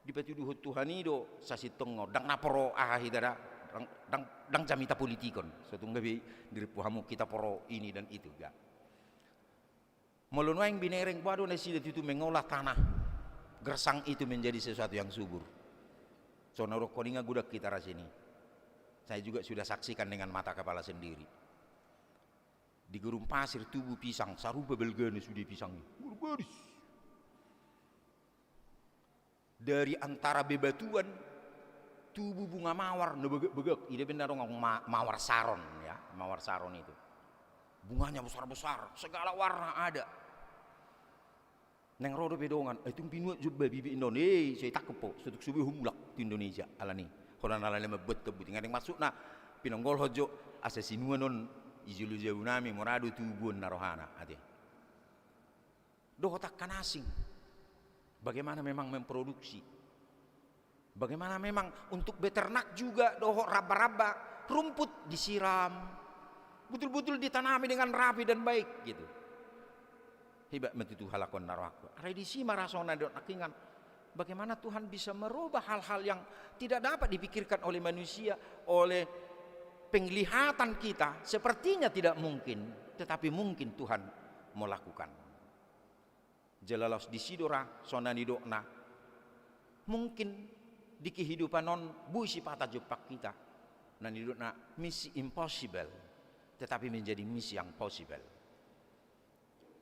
dipatuduhon Tuhan i do sasintongna, ndang na pro aha hita da, ndang, ndang, ndang jamita politik on. Satung gabe dirimpu hamu kita pro ini dan itu, enggak. Molo nuaeng binereng, boha do nasida tutu mengolah tanah gersang itu menjadi sesuatu yang subur. So na dokkon i nga godang hita rasini. Saya juga sudah saksikan dengan mata kepala sendiri. Di gurun pasir tubu pisang, sarupa balgana sude pisang i. Gurun gadis. Dari antara bebatuan tubu bunga mawar na bagak-bagak. Ida benda dong ma-, mawar Saron, ya, mawar Saron itu. Bunganya besar-besar, segala warna ada. Naeng ro dope dongan, eh, tung pinuat jo ba bibit on, eh, sai tangkep ho, sotung so boi ho mulak tu Indonesia, alani. Holan alani mambuat kebun, nga deng maksudna, pinonggol ho jo, asa sinuan on, i jolo jabu nami, mora do tubu on na rohana, ate. Dohot angka na asing. Bagaimana memang memproduksi. Bagaimana memang untuk beternak juga, dohot ramba-ramba, rumput disiram. Betul-betul ditanami dengan rapi dan baik, gitu. Hebat ma tutu halak on na rohangku. Alai disi ma rasona didok nangkiningan. Bagaimana Tuhan bisa merubah hal-hal yang tidak dapat dipikirkan oleh manusia, oleh penglihatan kita, sepertinya tidak mungkin, tetapi mungkin Tuhan melakukan. Jala laos disi do ra, so na nidokna. Mungkin di kehidupan on, boi sipata jumpang hita. Na nidokna misi impossible, tetapi menjadi misi yang possible.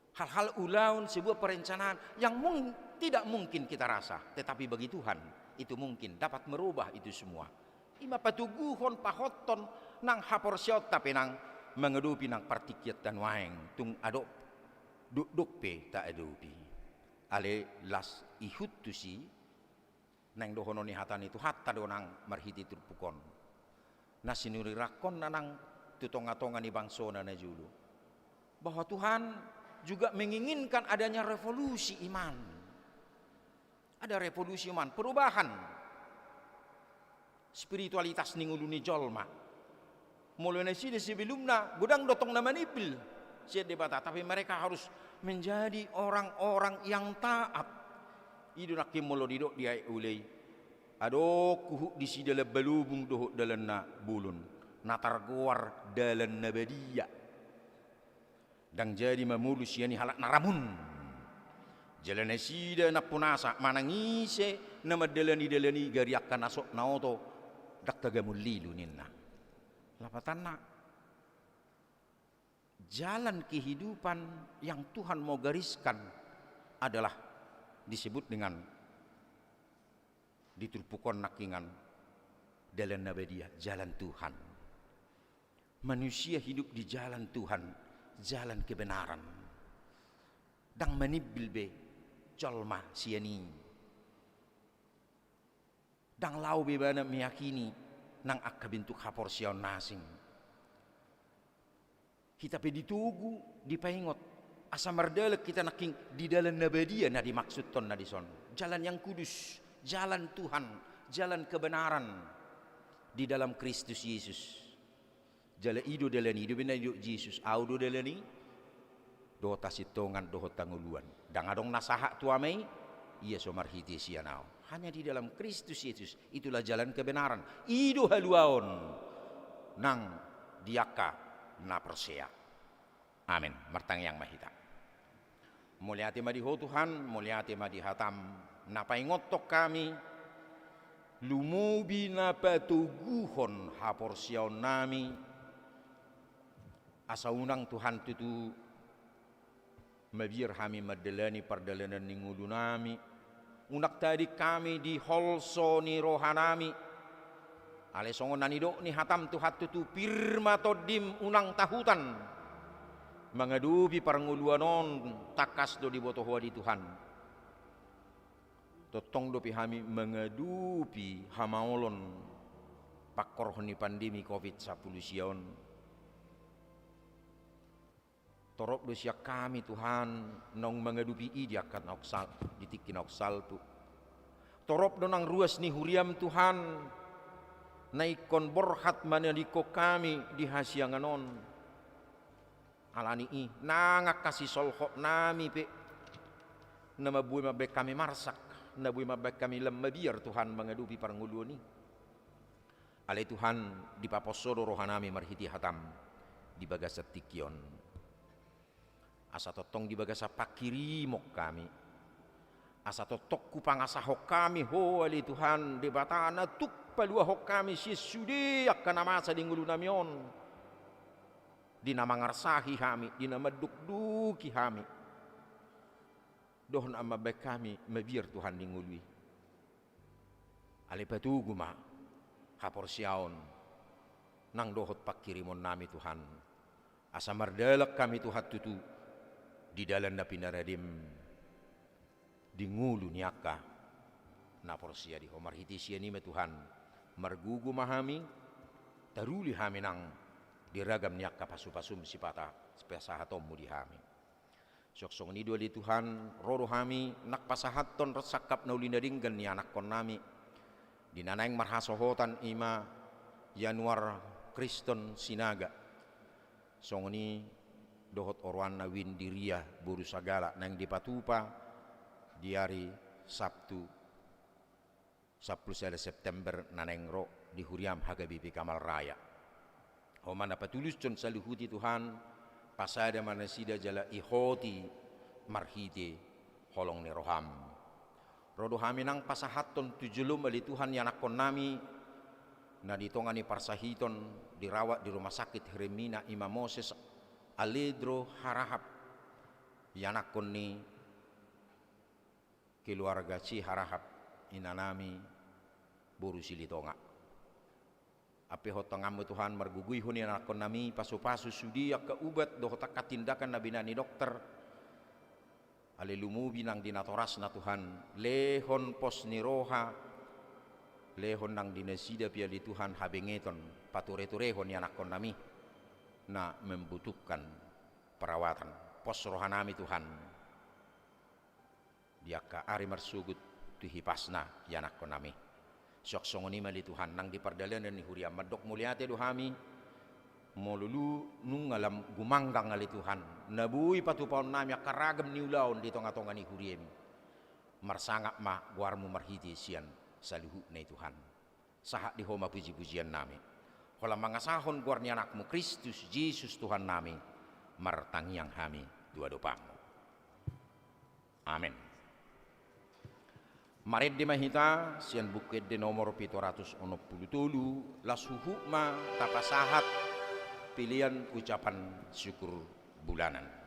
Hal-hal ulaon, sebuah perencanaan yang mung-, tidak mungkin kita rasa, tetapi bagi Tuhan itu mungkin, dapat merubah itu semua. I ma patoguhon, pahothon nang haporseaonta pe nang mangadopi nang partingkianta nuaeng, tung adong dokdok pe taadopi. Alai las ihut tusi, naeng dohonon ni hata ni Tuhanta do nang marhite turpuk on. Na sinurirangkonna nang tu tonga-tonga ni bangsona na jolo. Bahwa Tuhan juga menginginkan adanya revolusi iman. Ada revolusi iman, perubahan spiritualitas ni ngolu ni jolma. Molo nasida sebelumna, godang do tong na manimbil sian Debata, tapi mereka harus menjadi orang-orang yang taat. I do nangkin molo didok di ayat uli i. Adong huhut disi dalan balobung dohot dalan na bolon, na targoar dalan na badia. Ndang jadi mamolus sian i halak na ramun. Jala nasida nampunasa manang ise na mandalani dalan i, gari angka na sok na oto, ndang tagamon lilu ninna. Lapatanna, jalan kehidupan yang Tuhan mau gariskan adalah disebut dengan di turpuk on nangkiningan dalan na badia, jalan Tuhan. Manusia hidup di jalan Tuhan, jalan kebenaran. Ndang manimbil be jolma sian i. Ndang laho be ibana meyakini nang angka bentuk haporseaon na asing. Hita pe ditogu, dipaingot, asa mardalan hita nangkin di dalan na badia na dimaksuthon na dison. Jalan yang kudus, jalan Tuhan, jalan kebenaran di dalam Kristus Yesus. Jala i do dalan i, i do bena didok Jesus, au do dalan i, dohot hasintongan, dohot hangoluan. Ndang adong na sahat tu Ama i, ia so marhite sian au. Hanya di dalam Kristus Yesus, itulah jalan kebenaran. I do haluaon nang di angka na porsea. Amen. Martangiang ma hita. Mauliate ma di Ho Tuhan, mauliate ma di hataM na paingothon hami, lumobi na patoguhon haporseaonnami, asa unang Tuhan tutu mabiar hami mandalani pardalanan ni ngolunami, unang tading hami di holso ni rohanami. Alai songon na nidok ni hataM Tuhan tutu, pir ma tondiM, unang tahutan. Mangadopi parngoluan on, tangkas do diboto Ho adi Tuhan. Tongtong dope hami mangadopi hamaolon pangkorhon ni pandemi covid sampulu sia on. Torop do sian hami Tuhan naung mangadopi i di angka naung sal-, di tingki naung salpu. Torop do nang ruas ni huriaM Tuhan, na ingkon borhat manadingkon hami di hasiangan on. Alani i, nang angka sisolhotnami pe, na mambuat mambaen hami marsak, na boi mambaen hami lam mabiar Tuhan mangadopi parngoluon i. Alai Tuhan, dipapos Ho do rohanami marhite hataM di bagasan tingki on. Asa tongtong di bagasan panghirimon hami, asa tongtong hupangasahon hami Ho ale Tuhan Debata na tuk paluahon hami sian sude angka na masa di ngolunami on, di na mangarsahi hami, di na mandokdoki hami, dohot na mambahen hami mabiar Tuhan di ngolu i. Alai patogu ma haporseaon nang dohot panghirimonnami Tuhan, asa mardalan hami Tuhan tutu di dalan na pinaradem di ngolu ni angka na porsea di Ho. Marhite sian i ma Tuhan, margogo ma hami, taruli hami nang di ragam ni angka pasupasum sipata sipasahatonmu di hami. Suang songon i do ale Tuhan, ro do hami nang pasahathon sangkap na uli na denggan ni anakkonnami, di na naeng marhasohotan, i ma Yanuar Kriston Sinaga, songon i dohot oroanna Windy Ria boru Sagala, naeng dipatupa di ari Sabtu sampulu sada September na naeng ro di huriam H K B P Kamal Raya. Ho ma na patulushon saluhut i Tuhan, pasada ma nasida jala ihoti marhite holong ni roham. Ro do hami nang pasahathon tu jolom ale Tuhan ianakkonnami, na di tonga ni parsahiton dirawat di rumah sakit Hermina, i ma Moses Aledro Harahap, ianakkon ni keluarga Siharahap, inanami boru Silitonga. Ampe hot tanganmu Tuhan, margogoihon ianakkonnami, pasupasu sude angka ubat dohot angka tindakan na binahen ni dokter. Alai lumobi nang di natorasna Tuhan, lehon pos ni roha, lehon nang di nasida pe ale Tuhan habengeton, patureturehon ianakkonnami na membutuhkan perawatan. Pos rohanami Tuhan di angka ari marsogot tu hipasna ianakkonnami. Suang songon i ma ale Tuhan, nang di pardalanan ni huriam mandok mauliate do hami, molo lu nunga lam gumanggang ale Tuhan, na boi patupaonnami angka ragam ni ulaon di tongatonga ni huriami. Marsangap ma goarmu marhite sian saluhutna i Tuhan. Sahat di Ho ma pujipujiannami. Holan mangasahon goar ni Anakmu Kristus Jesus Tuhannami, martangiang hami tu adopanmu. Amen. Marende ma hita sian Buku Ende nomor pitu ratus onom pulu tolu, laos huhut ma tapasahat pelean ucapan syukur bulanan.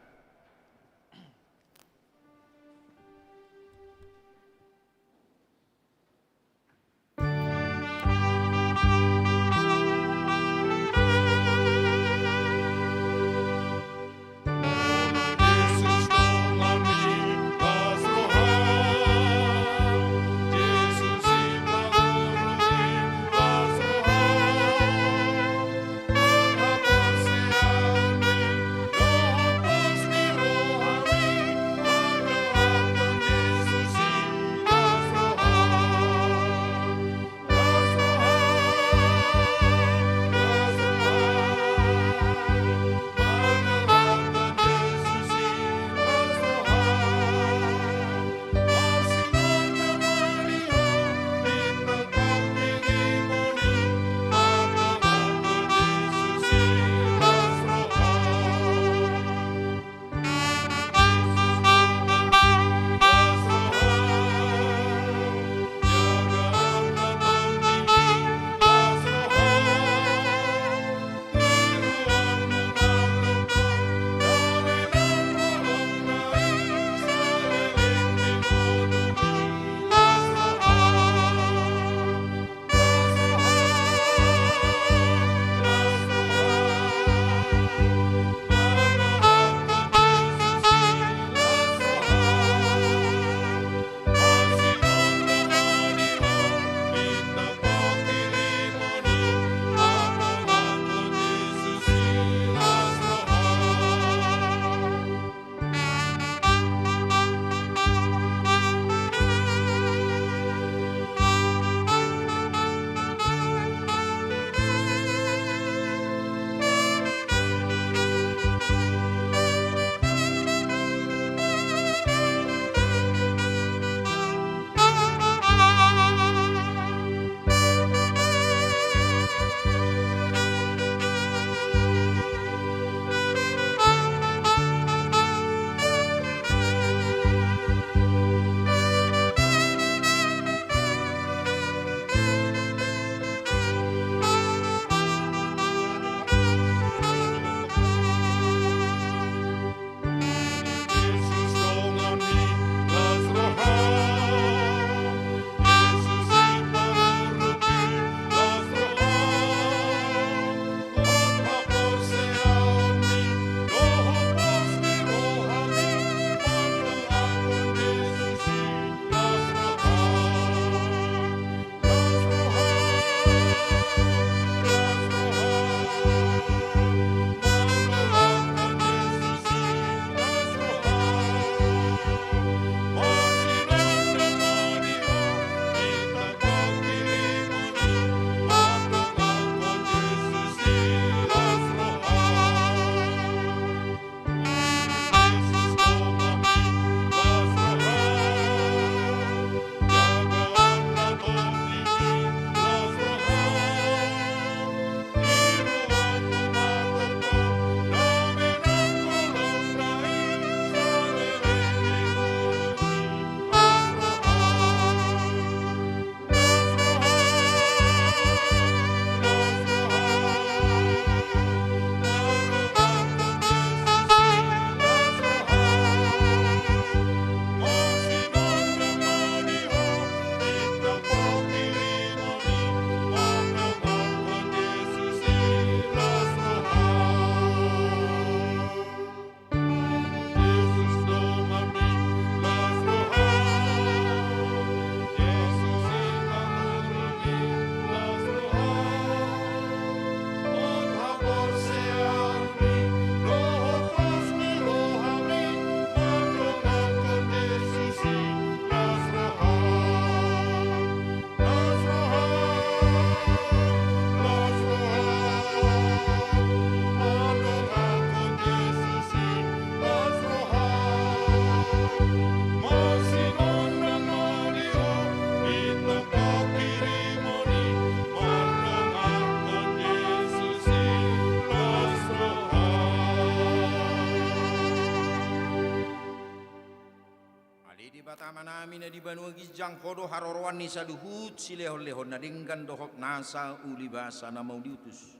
Debata Amanami na di banua ginjang, Ho do haroroan ni saluhut silehonlehon na denggan dohot nasa ulibasa na mauliutus.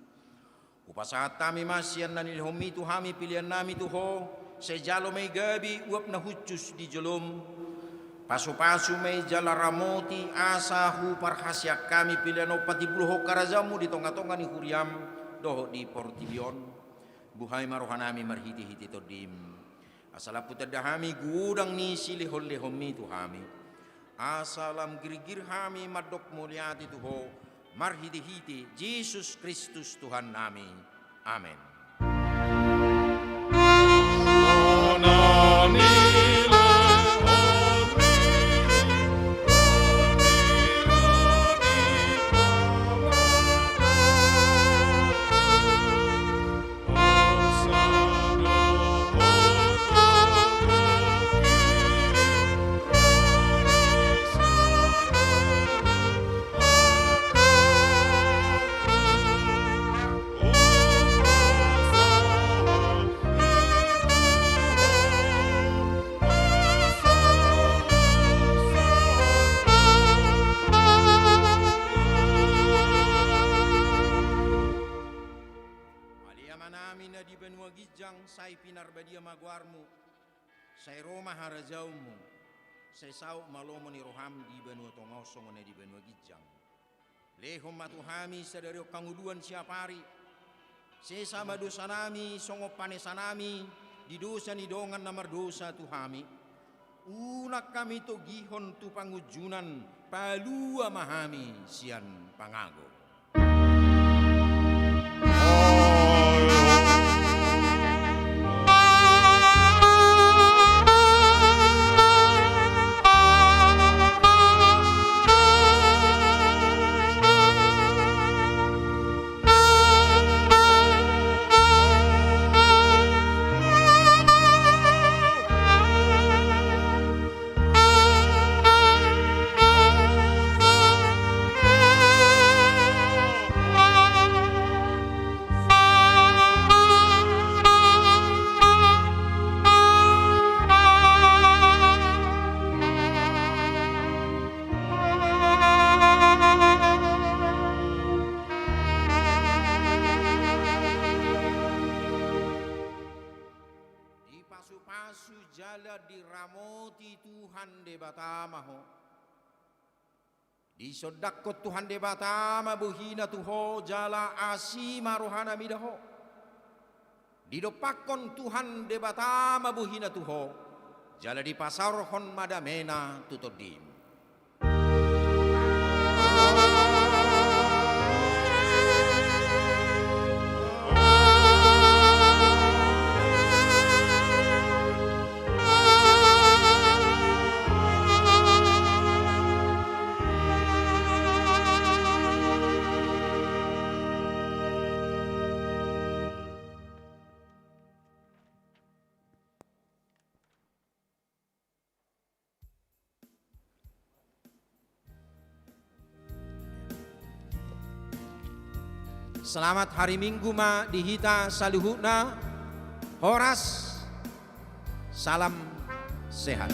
Hupasahat hami ma sian na nilehonMi tu hami peleannami tu Ho, sai jalo ma i gabe uap na hushus di jolom. Pasupasu ma i jala ramoti asa huparhaseang hami pelean on patimbulhon harajaonMu di tongatonga ni huriaM dohot di portibi on. Buhai ma rohanami marhitehite TondiM, asa lam hutanda hami godang ni silehonlehonMi tu hami, asa lam girgir hami mandok mauliate tu Ho, marhitehite Jesus Kristus Tuhannami. Amen. Ale Amanami na di banua ginjang, sai pinarbadia ma goarMu. Sai ro ma harajaonMu. Sai saut ma lomo ni rohaM di banua tonga on songon na di banua ginjang. Lehon ma tu hami sadari on hangoluan siapari. Sesa ma dosanami songon panesanami di dosa ni dongan na mardosa tu hami. Unang hami togihon tu pangunjunan, palua ma hami sian pangago. Dipasupasu jala diramoti Tuhan Debata ma ho. Disondangkon Tuhan Debata ma bohiNa tu ho jala asi ma rohaNa mida ho. Didompakkon Tuhan Debata ma bohiNa tu ho jala dipasaorhon ma dameNa tu tondim. Selamat hari Minggu ma di hita saluhutna. Horas. Salam sehat.